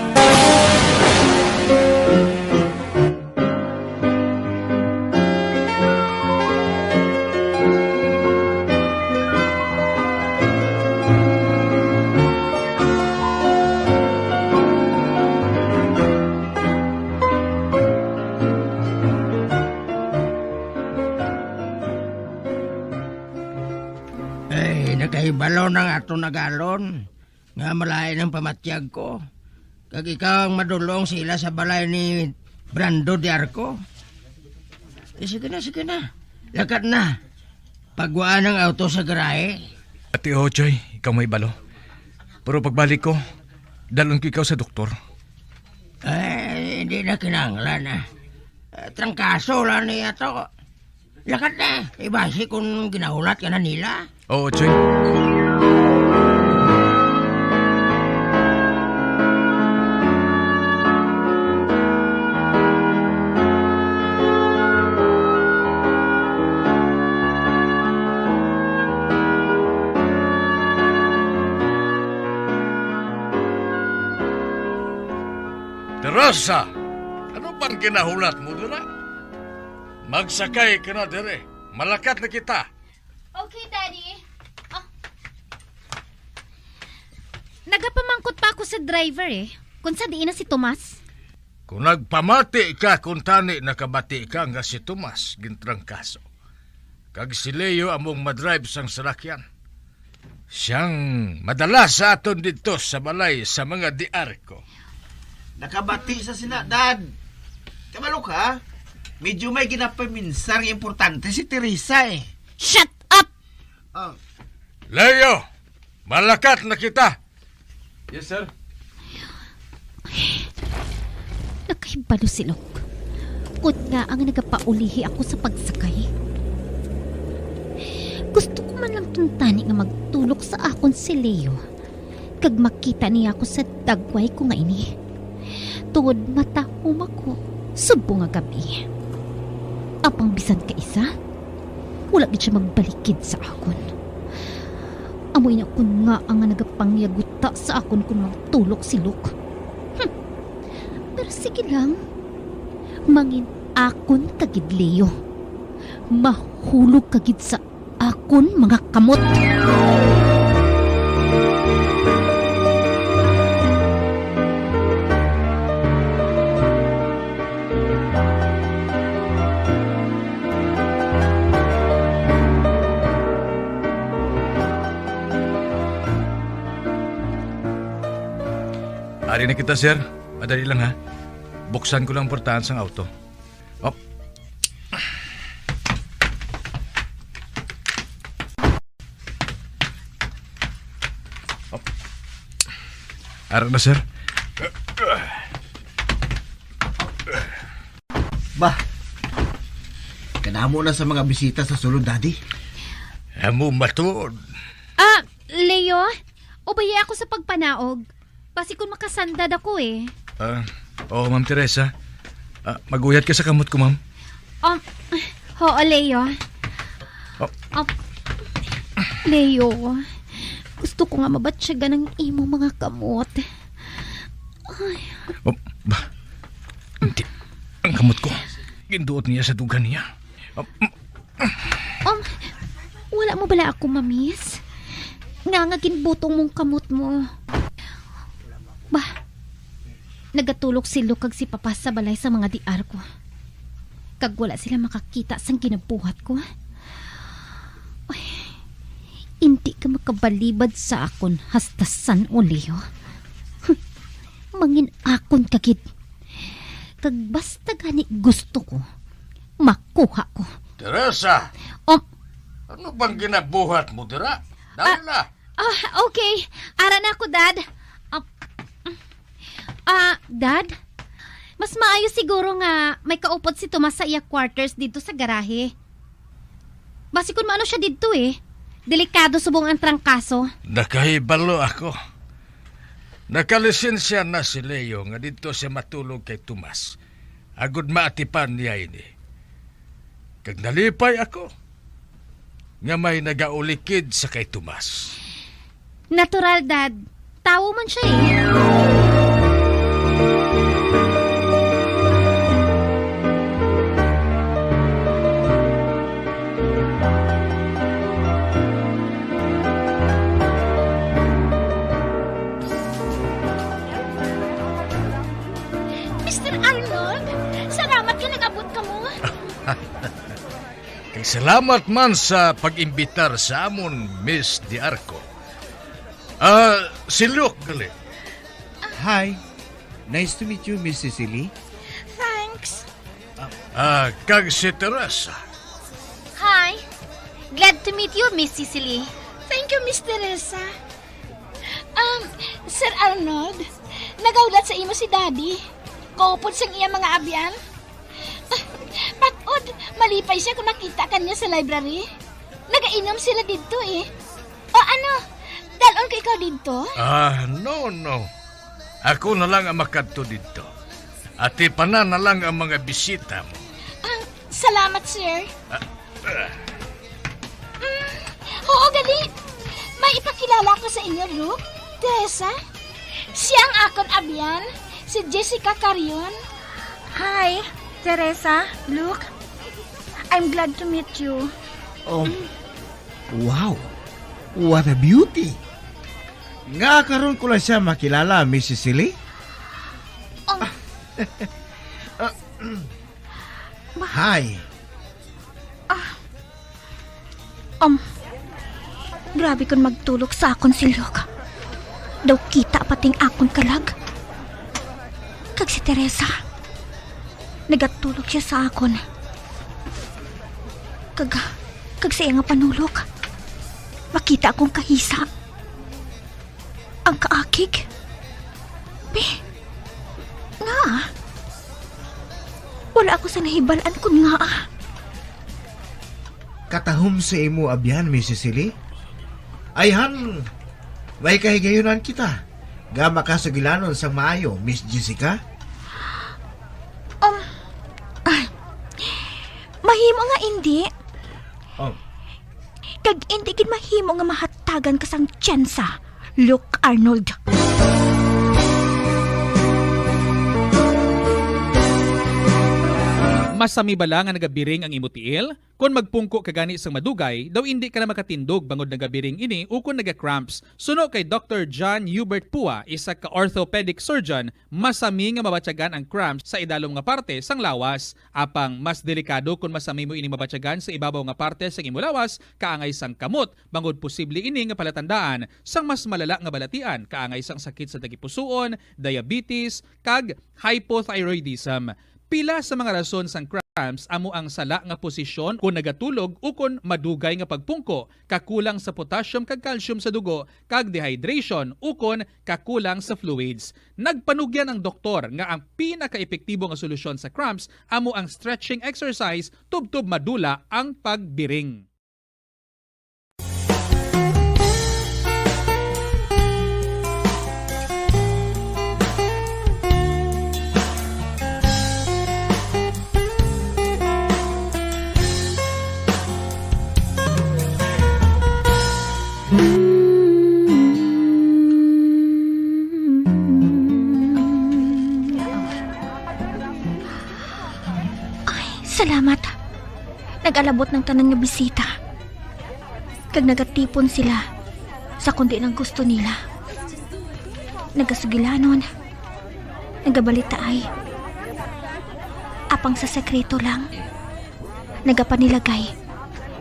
Ay, nakahibalo na nga aton agalon nga malain ang pamatyag ko. Kag ikaw ang madulong sila sa balay ni Brando Diarco. Eh, sige na, sige na. Lakat na. Pagwaan ang auto sa garahe. Ati, Ochoy, ikaw may balo. Pero pagbalik ko, dalon ko ikaw sa doktor. Eh, hindi na kinahanglan, ah. Eh, trangkaso lang niya to. Lakat na, ibasi kung ginahulat ka na nila. Oo, Choy. Teresa, ano bang ginahulat mo dira? Magsakay ka na dire. Malakat na kita. Okay, Daddy. Ah. Nagapamangkot pa ako sa driver, eh, kung sa diin na si Tomas. Kung nagpamati ka, kung tani nakabati ka nga si Tomas gintrangkaso, kag si Leo among madrive sang salakyan, siyang madala sa aton didto sa balay sa mga Diarco. Nakabati sa sina, Dad. Kabalo ka, medyo may ginapaminsar nga importante si Teresa, eh. Shut up! Ah. Leo, malakat na kita. Yes, sir. Nakahibalo si Lok. Kon ngaa nga nagapaulihi ako sa pagsakay. Gusto ko man lang tuntani nga magtulok sa akon si Leo, kag makita niya ako sa dagway ko nga ini. Tungod matahom ako subong nga gab-i. Apang bisan kaisa, wala gid siya magbalikid sa akon. Amo ina kon ngaa nga nagapangyaguta sa akon kon magtulok si Lok. Hmm. Pero sige lang. Mangin-akon ka gid, Leo. Mahulog ka gid sa akon mga kamot. Ari na kita, sir. Madali lang, ha. Buksan ko lang ang portahan sang auto. Op. Op. Ara na, sir. Bah, kadamo na sa mga bisita sa sulod, Daddy. Amo matuod. Ah, Leo, ubayi ako sa pagpanaog. Basi kun makasandad ako eh. Ah, oo, Ma'am Teresa. Ah, maguyat ka sa kamot ko, ma'am. Um, oo, Leo. Oh. Um, Leo, gusto ko nga mabatyagan ang imo mga kamot. Ay. Oh, ba? Hindi. Ang kamot ko. Ginduot niya sa dughan niya. Oh, Um, wala mo bala ako mamiss? Nga nga ginbutong mong kamot mo. Bah, nagatulog si Luke kag si Papa sa balay sa mga D R ko. Kag wala sila makakita sang ginabuhat ko. Ay, hindi ka makabalibad sa akon hasta san-o, Leo. Mangin-akon ka gid. Kag basta gani gusto ko, makuha ko. Teresa! Oh. Ano bang ginabuhat mo dira? Dali Ah, na! Ah, okay. Ara na ako, Dad. Ah, ah, Dad? Mas maayo siguro nga may kaupod si Tomas sa iya quarters didto sa garahe. Basi kun maano siya didto eh. Delikado subong ang trangkaso. Nakahibalo ako. Nakalisensya na si Leo nga didto siya matulog kay Tomas, agod maatipan niya ini. Kag nalipay ako nga may nagaulikid sa kay Tomas. Natural, Dad. Tawo man siya eh. Mister Arnold, salamat nga nag-abot kamo. Kag salamat man sa pag-imbitar sa amon, Miss Diarco. Ah, si Luke, gali. Hi. Nice to meet you, Miss Cecily. Thanks. Ah, kag si Teresa. Hi. Glad to meet you, Miss Cecily. Thank you, Miss Teresa. Um, Sir Arnold, nagaulat sa imo si Daddy. Kaupod sang iya mga abyan. Ah, matod, malipay siya kung nakita ka niya sa library. Nagainom sila didto eh. O ano, dalon ko ikaw didto? Ah, no, no. Ako na lang ang makadto didto. Atipanan na lang ang mga bisita mo. Ah, salamat, sir. Ah, ah. Mm, oo, gali. May ipakilala ko sa inyo, Luke. Teresa, siya ang akon abyan, si Jessica Carion. Hi, Teresa, Luke. I'm glad to meet you. Oh, wow. What a beauty. Nga karon ko lang siya makilala, Miss Cecily? Oh. Ah, hi. Ah. Um, grabe kon magtulog sa akon si Luke. Daw kita pati ang akon kalag. Kag si Teresa, nagatulog siya sa akon. Kag, kag sa iya nga panulog, makita akong kahisa. Ang kaakig? Be, nga? Wala ako sa nahibal-an kun nga. Katahom sa imo abyan, Miss Cecily. Ayhan, may kahigayunan kita nga makasugilanon sang maayo, Miss Jessica. Um, ah, mahimo nga indi. Oh. Kag indi gid mahimo nga mahatagan ka sang tsansa, Luke Arnold. Masami bala nga nagabiring ang imo tiil? Kon magpungko ka gani sang madugay, daw indi ka na makatindog bangod nagabiring ini ukon naga-cramps. Suno kay Doktor John Hubert Pua, isa ka orthopedic surgeon, masami nga mabatyagan ang cramps sa idalom nga parte sang lawas. Apang mas delikado kon masami mo ini mabatyagan sa ibabaw nga parte sang imo lawas, kaangay sang kamot, bangod posible ini nga palatandaan sang mas malala nga balatian, kaangay sang sakit sa tagipusoon, diabetes, kag hypothyroidism. Pila sa mga rason sang cramps cramps amo ang sala nga posisyon kon nagatulog ukon madugay nga pagpungko, kakulang sa potassium kag calcium sa dugo, kag dehydration ukon kakulang sa fluids. Nagpanugyan ang doktor nga ang pinakaepektibo nga solusyon sa cramps amo ang stretching exercise tubtob madula ang pagbiring. Ay, salamat. Nag-alabot ng tanan nga bisita. Kag nagatipon sila sa kundi nang gusto nila. Nagasugilanon, nagabalitaay. Apang sa sekreto lang, nagapanilagay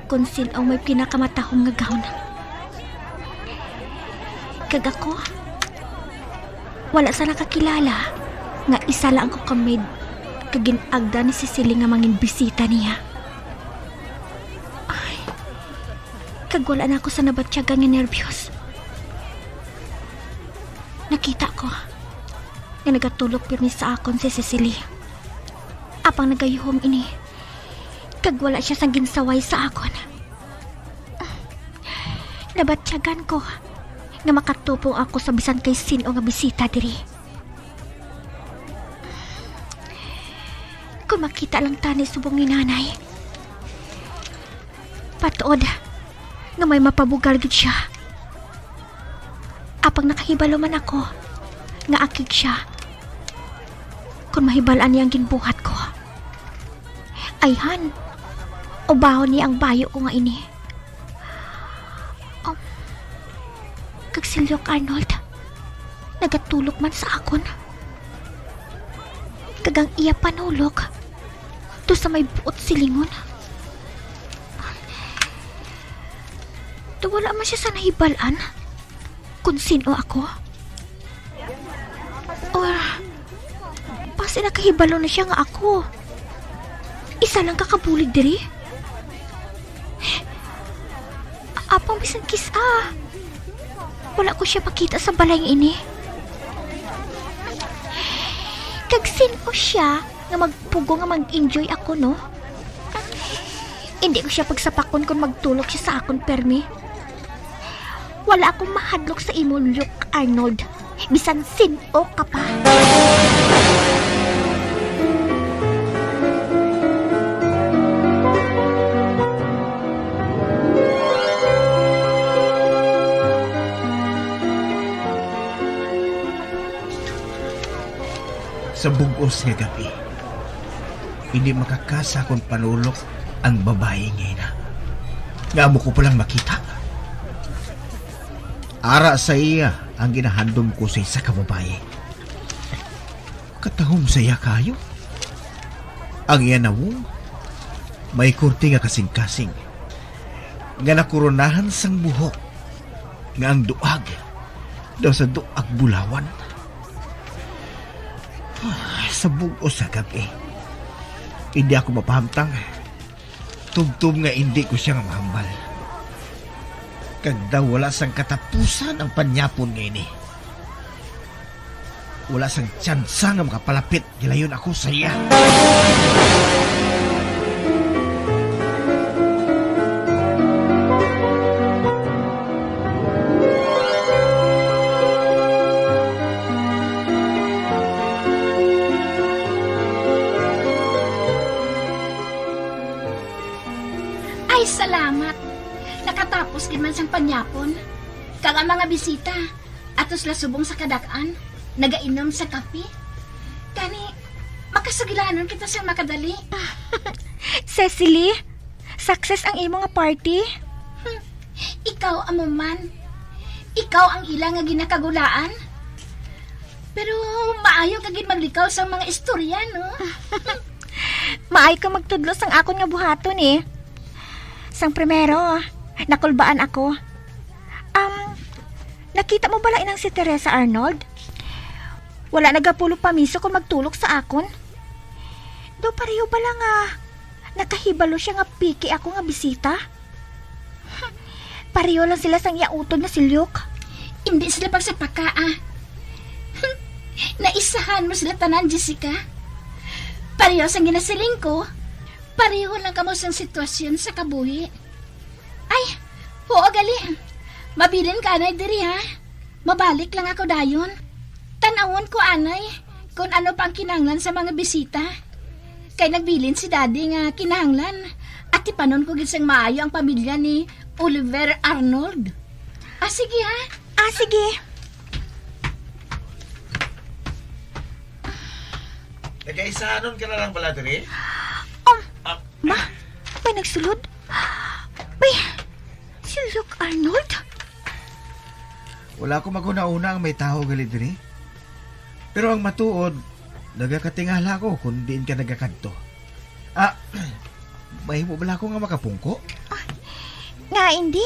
kung sin-o ang may pinakamatahom nga gown. Kag ako, wala sa nakakilala nga isa lang ko ka maid kag gin-agda ni Cecily nga mangin bisita niya. Ay, kag wala na ako sa nabatyagan nga nerbyos. Nakita ko nga nagatulok pirmi sa akon si Cecily. Apang nagayuhom ini, kag wala siya sang ginsaway sa akon. Nabatyagan ko nga makatupong ako sa bisan kay sin-o nga bisita diri. Kung makita lang tani subong ni nanay, patuod nga may mapabugal gid siya. Apang nakahibalo man ako nga akig siya, kung mahibal-an niya ang ginbuhat ko, ayhan, ubahon niya ang bayo ko nga ini. Um, kag si Luke Arnold, nagatulok man sa akon. Kag ang iya panulok, to sa may buot silingon. To wala man siya sa nahibal-an kung sin-o ako. Or, basi nakahibalo na siya nga ako isa lang ka kabulig diri? Apang bisan kis-a, wala ko siya makita sa balay nga ini. Kag sin-o siya nga magpugong nga mag-enjoy ako, no? Hindi ko siya pagsapakon kung magtulok siya sa akon permi. Wala akong mahadlok sa imo, Luke Arnold. Bisan sin-o ka pa. Sa bug-os nga gabi, hindi makakasa akong panulok ang babayi nga ina, nga amo ko palang makita. Ara sa iya ang ginahandom ko sa isa ka babayi. Katahom sa iya kayo. Ang iya nawong may korte nga kasing-kasing nga nakoronahan sang buhok nga ang duag daw sa duag bulawan. Ah, sa bug-os sa gab-i, hindi ako mapahamtang, tubtob nga hindi ko siya nga mahambal. Kag daw wala sang katapusan ang panyapon nga ini. Wala sang tsansa nga makapalapit, gilayon ako sa iya. Ay, salamat! Nakatapos gid man sang panyapon. Kag ang mga bisita, ato sila subong sa kadag-an, nagainom sa kape. Gani, makasugilanon kita sa makadali. Cecily, success ang imo nga party? Hmm, ikaw amo man. Ikaw ang ila nga ginakagulaan. Pero maayo ka gid maglikaw sang mga istorya, no? Maayo ka magtudlo sang akon nga buhaton, eh. Sang primero, nakulbaan ako. Um, nakita mo bala inang si Teresa Arnold? Wala nagapulog pamiso kon magtulok sa akon. Daw pareho bala nga nakahibalo siya nga piki ako nga bisita. Pareho lang sila sang iya utod nga si Luke. Indi sila pagsapaka, ah. Naisahan mo sila tanan, Jessica. Pareho sang ginasiling ko, pareho lang kamo sang sitwasyon sa kabuhi. Ay, oo, gali. Mabilin ka anay diri, ha? Mabalik lang ako dayon. Tan-awon ko anay kung ano pa ang kinahanglan sa mga bisita. Kay nagbilin si Daddy nga kinahanglan atipanon ko gid sang maayo ang pamilya ni Oliver Arnold. Ah, sige, ha? Ah, sige. Nagaisahanon ka na lang bala diri? Um, Ah. Ma, may nagsulod. May, si Luke Arnold? Wala ko maghuna-huna ang may tawo gali diri. Pero ang matuod, nagakatingala ko kung diin ka nagakadto. Ah, mahimo bala ako nga makapungko? Ah, nga hindi.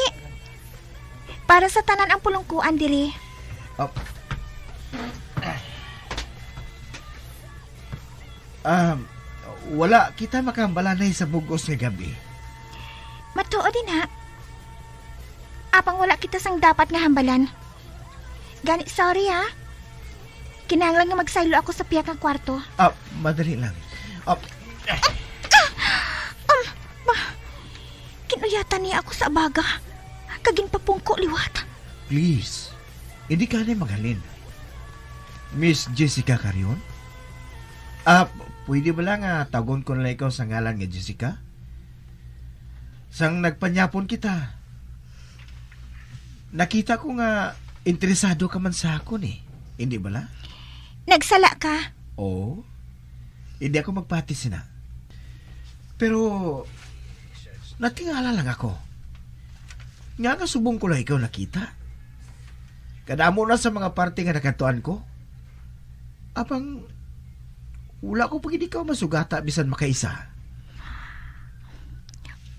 Para sa tanan ang pulungkuan diri. Ah. Um, wala kita makahambalanay sa bug-os nga gab-i. Matuod ina. Apang wala kita sang dapat nga hambalan. Gani, sorry, ha. Kinahanglan nga magsaylo ako sa pihak nga kwarto. Ah, madali lang. Ah, Um, ma, kinuyatan niya ako sa abaga, kag ginpapungko liwat. Please, hindi ka na maghalin. Miss Jessica Carion? Ah, pwede ba lang nga tawgon ko na lang ikaw sa ngalan nga Jessica? Sang nagpanyapon kita, nakita ko nga interesado ka man sa akon eh. Hindi bala? Nagsala ka. Oo. Hindi ako magpati sina. Pero, natingala lang ako. Nga nga subong ko lang ikaw nakita. Kadamo na sa mga parte nga nakatuan ko. Apang, wala ko pa gid ikaw masugata bisan makaisa.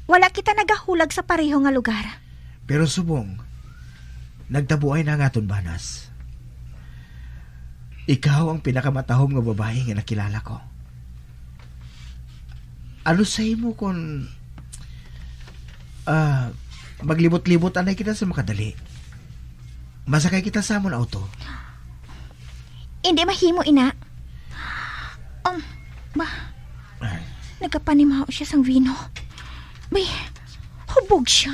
Wala kita nagahulag sa pareho nga lugar. Pero subong, nagtabuay na ang aton banas. Ikaw ang pinakamatahom nga babayi nga nakilala ko. Ano sa imo kung, ah, maglibot-libot anay kita sa makadali? Masakay kita sa amon auto. Hindi mahimo, ina. Um, ba, nagapanimaho siya sang vino. Bay, hubog siya.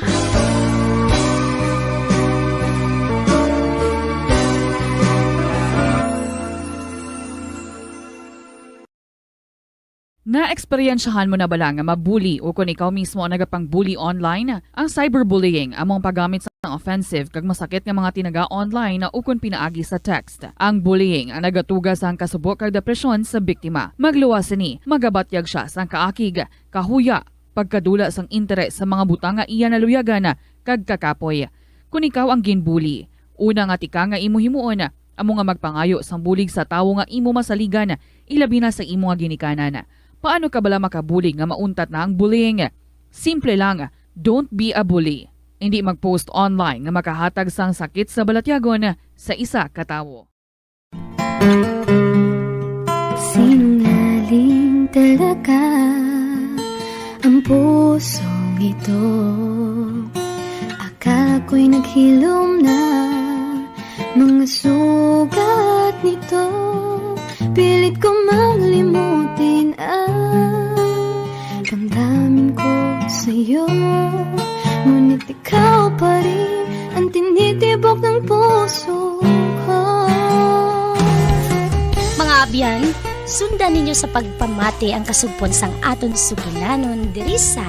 Naeksperyensyahan mo na bala nga mabuli ukon ikaw mismo ang nagapang-bully online? Ang cyberbullying amo ang paggamit sang offensive kag masakit nga mga tinaga online ukon pinaagi sa text. Ang bullying ang nagatuga sang kasubo kag depresyon sa biktima. Magluwas sini, magabatyag sia sang kaakig, kahuya, pagkadula sang interes sa mga butang nga iya naluyagan kag kakapoy. Kon ikaw ang ginbully, una nga tika nga imo himuon amo nga magpangayo sang bulig sa tawo nga imo masaligan, ilabi na sa imo nga ginikanan. Paano ka bala makabulig nga mauntat na ang bullying? Simple lang, don't be a bully. Indi mag-post online nga makahatag sang sakit sa balatyagon sa isa ka tawo. Sinungaling talaga ang pusong ito. Akala ko'y naghilom na mga sugat nito. Pilit ko mang limutin ang damdamin ko sa'yo. Ngunit ikaw pa rin ang tinitibok ng puso ko. Mga abyan, sundan ninyo sa pagpamati ang kasugpon sang aton sugilanon diri sa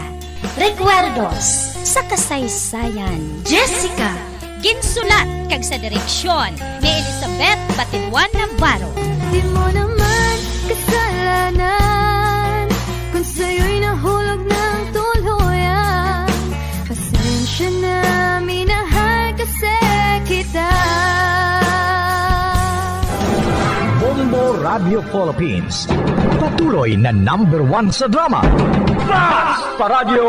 Recuerdos sa Kasaysayan. Jessica, ginsulat kag sa direksyon ni Elizabeth Batiduan Navarro. Di mo naman kasalanan kung sa'yo'y nahulog ng tuluyan. Pasensya na, minahal kasi kita. Bombo Radio Philippines, patuloy na number one sa drama. Basta Radyo!